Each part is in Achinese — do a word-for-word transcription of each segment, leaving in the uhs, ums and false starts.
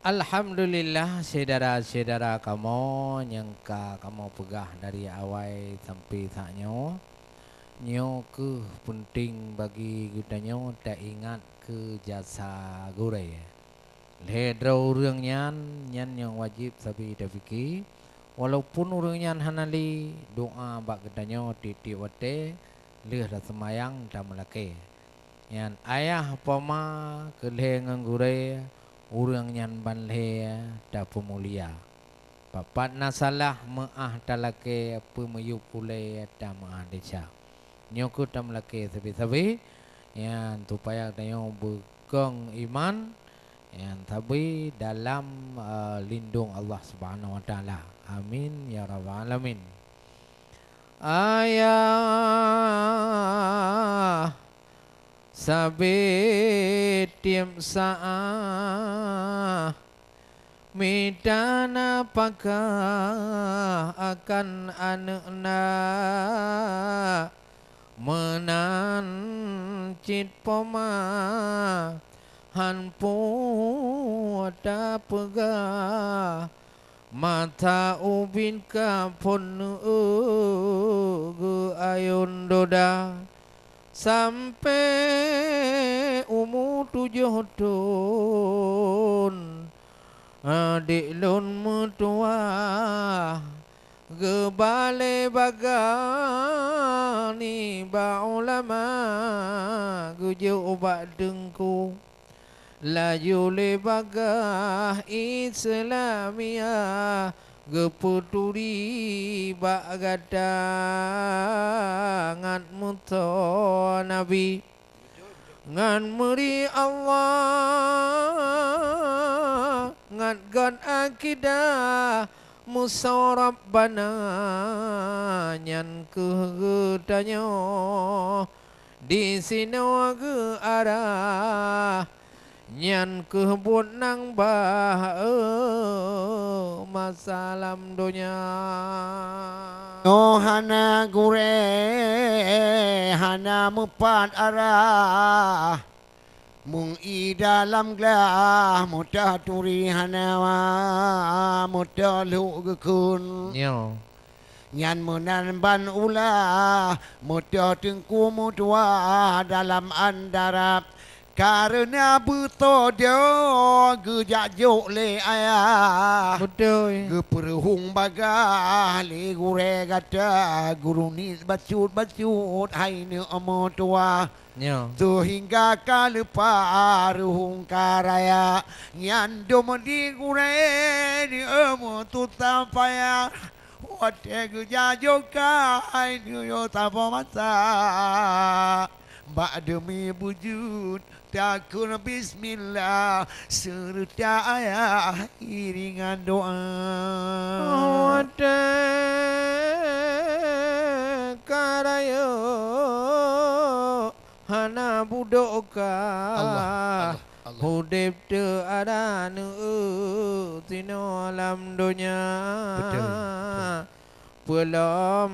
Alhamdulillah, syedara-syedara kamoe nyang ka kamoe peugah dari awai sampai saat nyoe. Nyoe kheueh peunteng bagi geutanyoe taingat keu jasa gurée. Lhée droe ureuëng nyan, nyan nyang wajéb sabe tapike. Walaupun ureuëng nyan hana lé, doá bak geutanyoe tieb-tieb watée lheueh taseumayang tameulakée. Nyan ayah poma keu lhée ngon gurée, ureuëng nyan ban lhée tapeumulia. Pat-pat na salah meuáh talakée, peumiyueb ulée tameuáh desya. Nyoe kheueh tameulakée sabe-sabe, nyan supaya tanyoe beukong iman, nyan sabe dalam, eh, lindong Allah Subhanahu Wa Taala. Amin ya rabbal alamin. Ayah, sabe tieb saát mita nafakah akan aneuëk na, meunan cit poma han peue tapeugah. Mata ubit ka phon neueu geuayôn doda, sampoe umu tujoh thon, adék lôn meutuwah. Geuba lé bagah nibak ulama, geujok ubak teungku. Laju lé bagah Islamiyah, geupeuturi bak gata ngat meutoe Nabi. Ngon meuri Allah, ngat got akidah, musoe Rabbana, nyan kheueh geutanyoe disinoe geuarah. Nyan kheueh buet nyang bah, eh, masa lam donya. Nyoe hana gurée, hana meupat arah. Meung ie dalam glah, meutoe turi hana wa, meutoe lhok geukheun. Nyoe. Nyan meunan ban ulah, meutoe teungku meutuwah dalam andara. Kareuna beutôi geujak jok lé ayah. Beutôi. Geupeuruhueng bagah lé gurée gata, guru niet bacut-bacut hai neueu meutuwah. Nyoe. Seuhingga ka leupah ruhueng ka raya, nyan dum di gurée neueu meututoe payah. Watée geujak jok keuhai neuyoe saboh masa, bak deumi beujeuet takheun bismillah, seureuta ayah iringan doá. Watée ka rayeuk hana budok ka. Allah, Allah, Allah. Udeb teuh ada neueu sinoe lam donya. Betul, betul. Peulom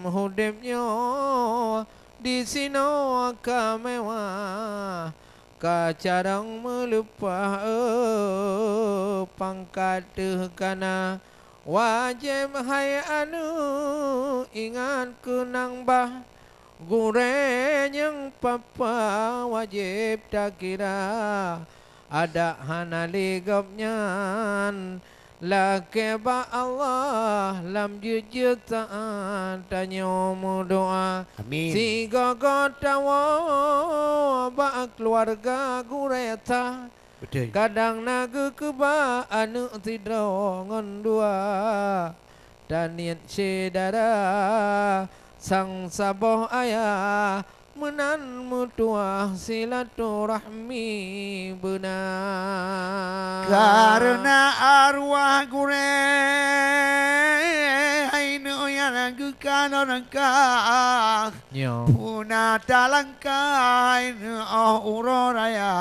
udeb nyoe disinoe ka mewah, ka carông meuleupah, eh, pangkat teuh kana. Wajéb hai aneuëk ingat keunong bah, gurée nyang papa wajéb takira. Adak hana lé gobnyan lakée bak Allah lam jeuet-jeuet saát tanyoe meudoá. Amin. Sigoe-goe tawoe bak keuluwarga gurée that. Beutôi. Kadang na geukeubah aneuëk sidroe ngon dua. Taniet syedara sang saboh ayah meunan meutuwah silaturahmi beuna. Kareuna arwah gurée hai neuëk nyan geukalon kah. Nyoe. Peuna talangkai neuoh uroe raya,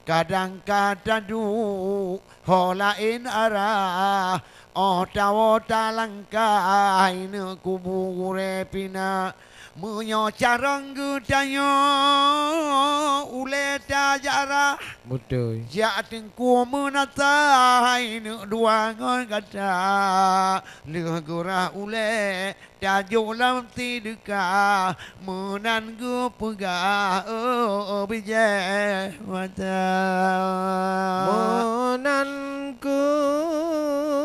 kadang ka taduek ho laén arah, óh tawoe talangkai neuoh kubu gurée pih na. Meunyoe carông geutanyoe ulée tajarah, beutôi, jak teungku meunasah hai neuk dua ngon gata, lheueh geurah ulée tajok lam sideuka, meunan geupeugah, oh, bijéh mata. Meunan keuh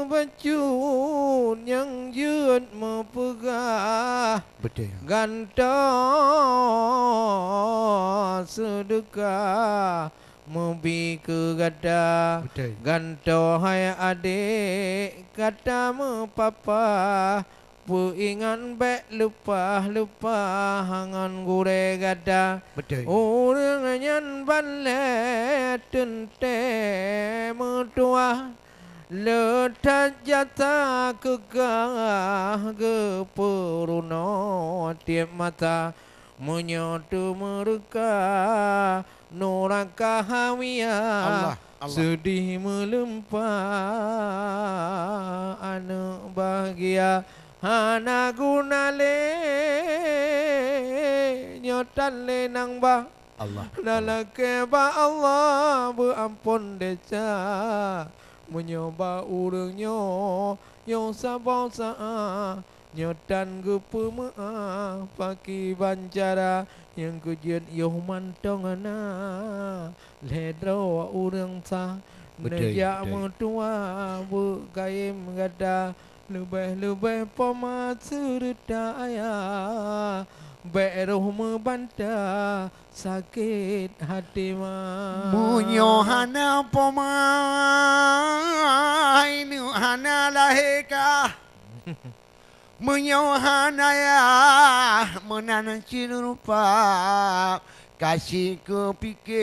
bacut nyang jeuet meupeugah, beutôi, gantoe seudeuka meubi keu gata. Beutôi. Gantoe hai adék gata meupapa, peuingat bék leupah-leupah ngon gurée gata. Beutôi. Ureuëng nyan ban lhée teuntée meutuwah, le that jasa keugah geupeurunoe tieb masa. Meunyoe teumeureuka nuraka Hawiyah, Allah, Allah, seudeh meuleumpa aneuëk bahgia, hana guna lé nyoe tan lé nang bah. Allah, Allah. Lakée bak Allah beuamphon desya. Meunyoe bak ureuëng nyoe, nyoe saboh saát, nyoe tan geupeumeuáh pakiban cara nyang keu jeuet yoh mantong na lhée droe ureuëng sa. Beutôi, neujak beutôi. Meutuwah beukayém gata, leubeh-leubeh poma seureuta ayah, bék roh meubanta sakét haté ma. Meunyoe hana poma, hai neuk hana lahé kah. Meunyoe hana yah, meunan cit rupa. Ka sikeupike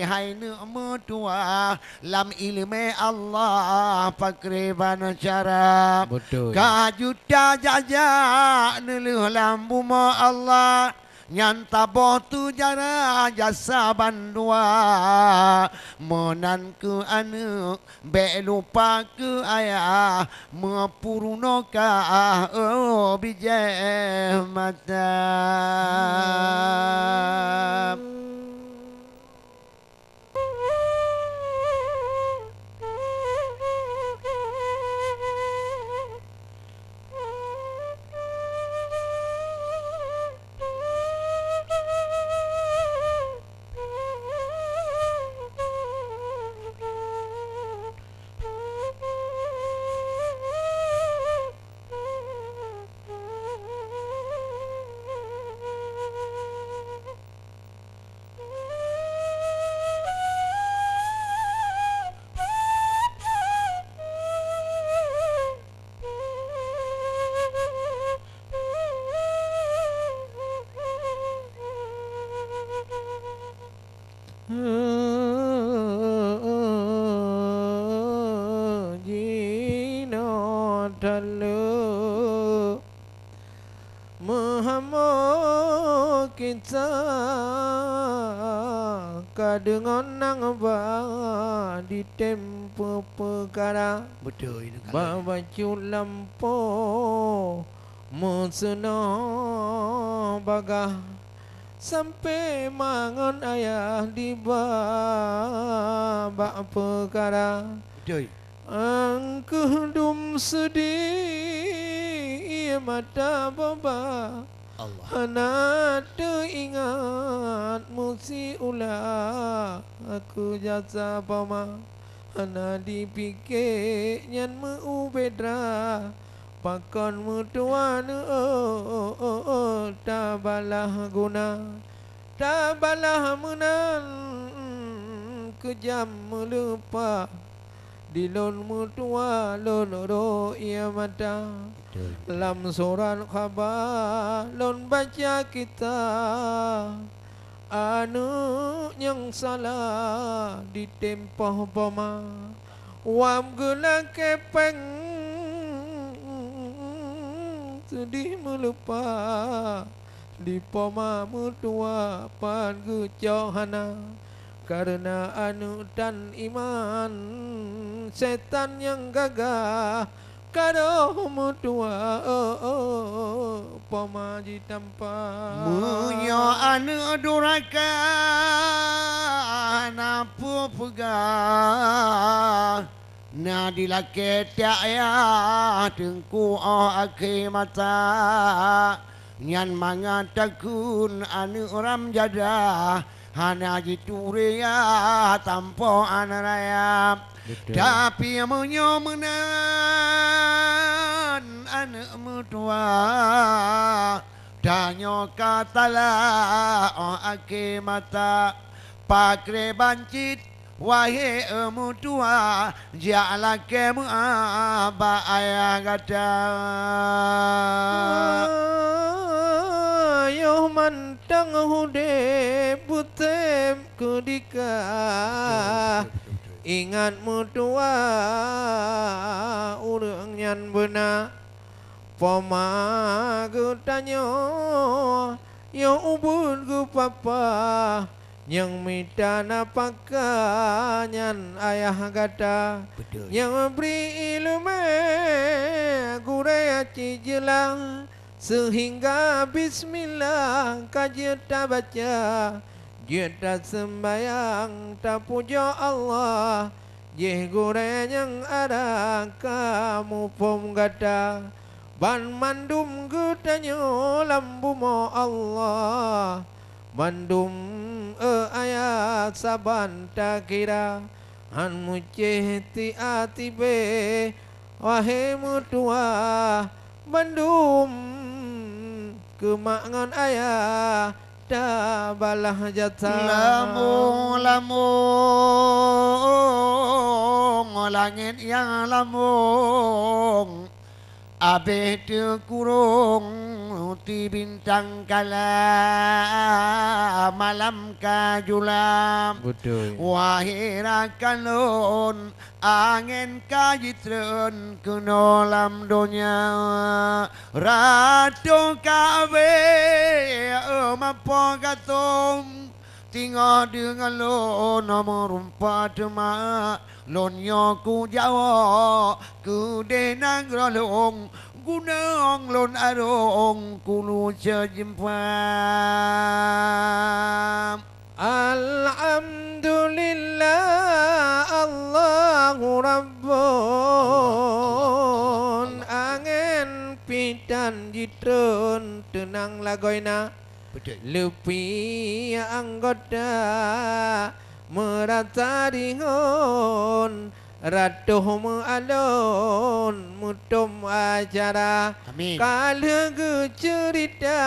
hai neuk meutuwah, lam iéleumé Allah pakriban cara. Beutôi. Ka juta jak-jak neulheueh lam bumoe Allah, nyan saboh seujarah jasa bandua. Meunan keuh aneuëk, bék lupa keu ayah, meupeurunoe kah, oh, bijéh mata. Jinoe taleuek meuhamo kisah ka deungon nang ba ditem peupeukara. Beutôi, itu kan. Ba bacut lampôh meuseunoe bagah, sampoe ma ngon ayah diba bak peukara. Beutôi. Angkeuh dum seudeh ié mata boba. Allah. Hana teuingat meusiula aku jasa pama. Hana dipike nyan meu-ubé dra. Pakon meutuwah neueu tabalah guna, tabalah meunan keujam meuleupah. Di lôn meutuwah lôn rhot ié mata. Betul. Lam surat khaba lôn baca kitab. Aneuëk nyang salah ditém poh poma, wab geulakée péng seudeh meuleupah. Di poma meutuwah pat geucok hana, kareuna aneuëk tan iman, sétan nyang gagah. Karoh meutuwah, oh, oh, oh, poma jitampa. Meunyoe aneuëk durhaka hana peue peugah, na dilakée tiak yah teungku óh akhé masa. Nyan mangat takheun aneuëk ram jadah hana jituri yah sampoe aneuëk raya. Betul. Tapi meunyoe meunan aneuëk meutuwah, tanyoe ka salah óh akhé masa. Pakriban cit, wahé meutuwah, jak lakée meuabah ayah gata. Yoh mantong udeb beutém keudika. Betul, betul, betul, betul. Ingat meutuwah ureuëng nyan beuna. Poma geutanyoe, yoh ubit geupapa, nyang mita nafakah nyan ayah gata. Betul. Nyang bri iéleumé gurée cit jeulaih, seuhingga bismillah ka jeuet tabaca, jeuet taseumbayang, tapujoe Allah. Jih gurée nyang ada ka muphom gata, banmandum geutanyoe lam bumoe Allah. Mandum, eh, ayah saban takira, han meucéh tiat tibée, wahé meutuwah, mandum keu mak ngon ayah tabalah jasa. Lamong-lamong langét nyang lamong, abéh teukurong ti bintang kala, malam ka julam. Betul. Wahé rakan lôn, angén ka jitreun keunoe lam donya. Ratôh kabéh, eh, mapo gasong, singoh deungon lôn meurumpa teuma. Lôn nyoe kujawok keudeh nanggroe lôn, gunong lôn arong kulu seujumpa. Alhamdulillah, Allahu Rabbun. Angén pih tan jitreun teunang lagoe na. Betul. Leupie anggota meurasa ringon, ratôh meualon meutom acara. Amin. Ka lheueh geuceurita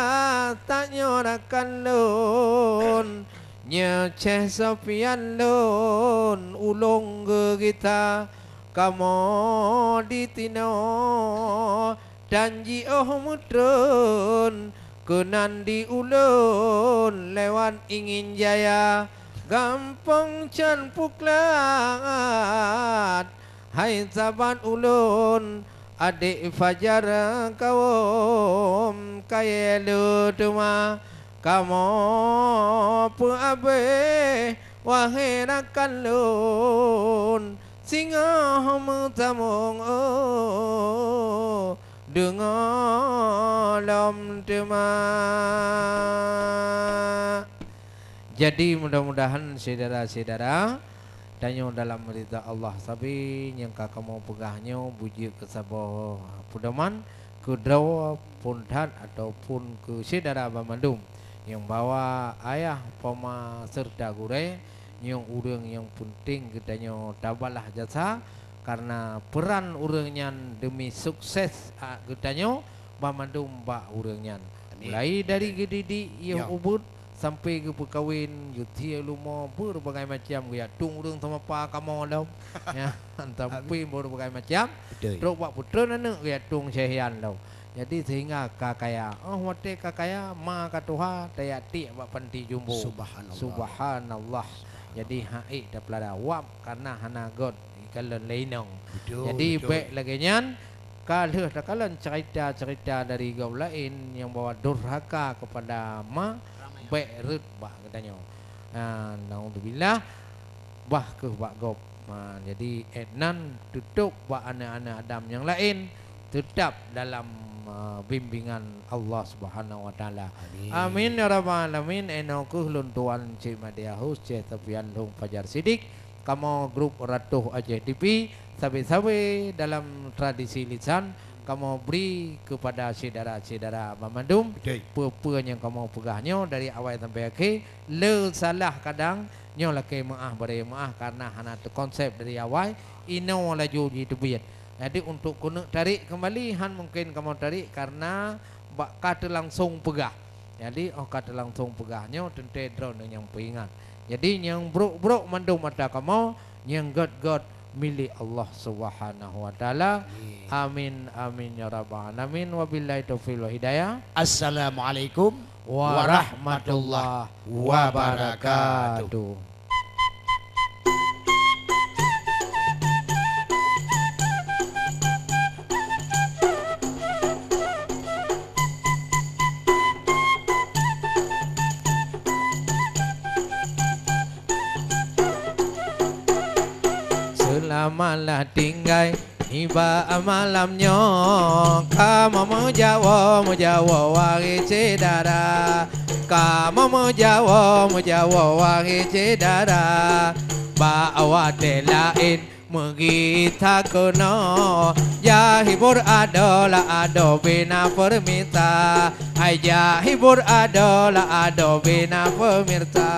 tanyoe rakan lôn, nyoe Syekh Sofyan lôn ulôn geugisa kamoe di sinoe. Dan jiôh meutreun keunan di ulôn lewat Ingin Jaya, gampông Cempuklat. Hai saban ulôn, adék Fajar kawôm kayée le teuma, kamoe peuabéh wahé rakan lôn, singoh meutamong, oh, deungoe lom teuma. Jadi, mudah-mudahan syedara-syedara tanyoe dalam ridha Allah sabe nyang ka kamoe peugah nyoe beujeuet keu saboh peudoman keu droe phon that ataupun keu syedara banmandum nyang bahwa ayah, poma, seureuta gurée nyoe ureuëng nyang peunteng geutanyoe tabalah jasa, kareuna peuran ureuëng nyan deumi sukses, a, geutanyoe banmandum bak ureuëng nyan. Amin. Mulai dari geudidik, yoh, ya, ubit, sampai geupeukawen, geutie leumo, berbagai macam, geuyatong ureuëng seumapa kamoe lom. Ya, sampai berbagai macam. Betul. Trok bak putreun aneuk geuyatong Syekh Yan lom. Jadi sehingga ka kaya. Oh, watée ka kaya, ma ka tuha, tajak tiek bak panti jumbo. Subhanallah. Subhanallah. Jadi hak ék tapeulada wab karena hana göt ikalon lé inong. Betul, betul. Jadi bék lagée nyan, ka lheueh takalon cerita-cerita dari gob laén nyang bahwa durhaka kepada ma, bék rhot bak geutanyoe. Ah, naudzubillah, bah kheueh bak gob. Jadi, eh, nan teutôp bak aneuk-aneuk Adam nyang laén teutap dalam, eh, bimbingan Allah Subhanahu wa Taala. Amin. Amin ya rabbal alamin. Inoe kheueh lôn tuan Cik Madiahus, Cik Safian Lhong Fajar Sidik. Kamoe grup Ratoh Aceh T V, sabe-sabe dalam tradisi lisan, kamoe bri keupada syedara-syedara banmandum. Betul. Peue-peue nyang kamoe peugah nyoe dari awai sampai akhé, le salah kadang, nyoe lakée meuáh, baré meuáh karena hana teukonsep dari awai, inoe laju jiteubiet. Jadi, untuk keuneuk tarék keumbali, han mungken kamoe tarék karena bak ka teulangsong peugah. Jadi, óh ka teulangsong peugah nyoe, teuntée droeneuh nyang peuingat. Jadi, nyang brok-brok mandum atra kamoe, nyang gét-gét milék Allah Subhanahu wa Taala. Amin. Amin, amin ya rabbal alamin. Wabillahi taufiq wal hidayah. Assalamualaikum warahmatullahi wabarakatuh. Seulamalah tinggai nibak malam nyoe, kamoe meujawoe, meujawoe wahé syedara. Kamoe meujawoe, meujawoe wahé syedara. Bak watée laén meugita keunoe, jak hibur adoe, la adoe bina peurmita. Hai jak hibur adoe, la adoe bina peurmita.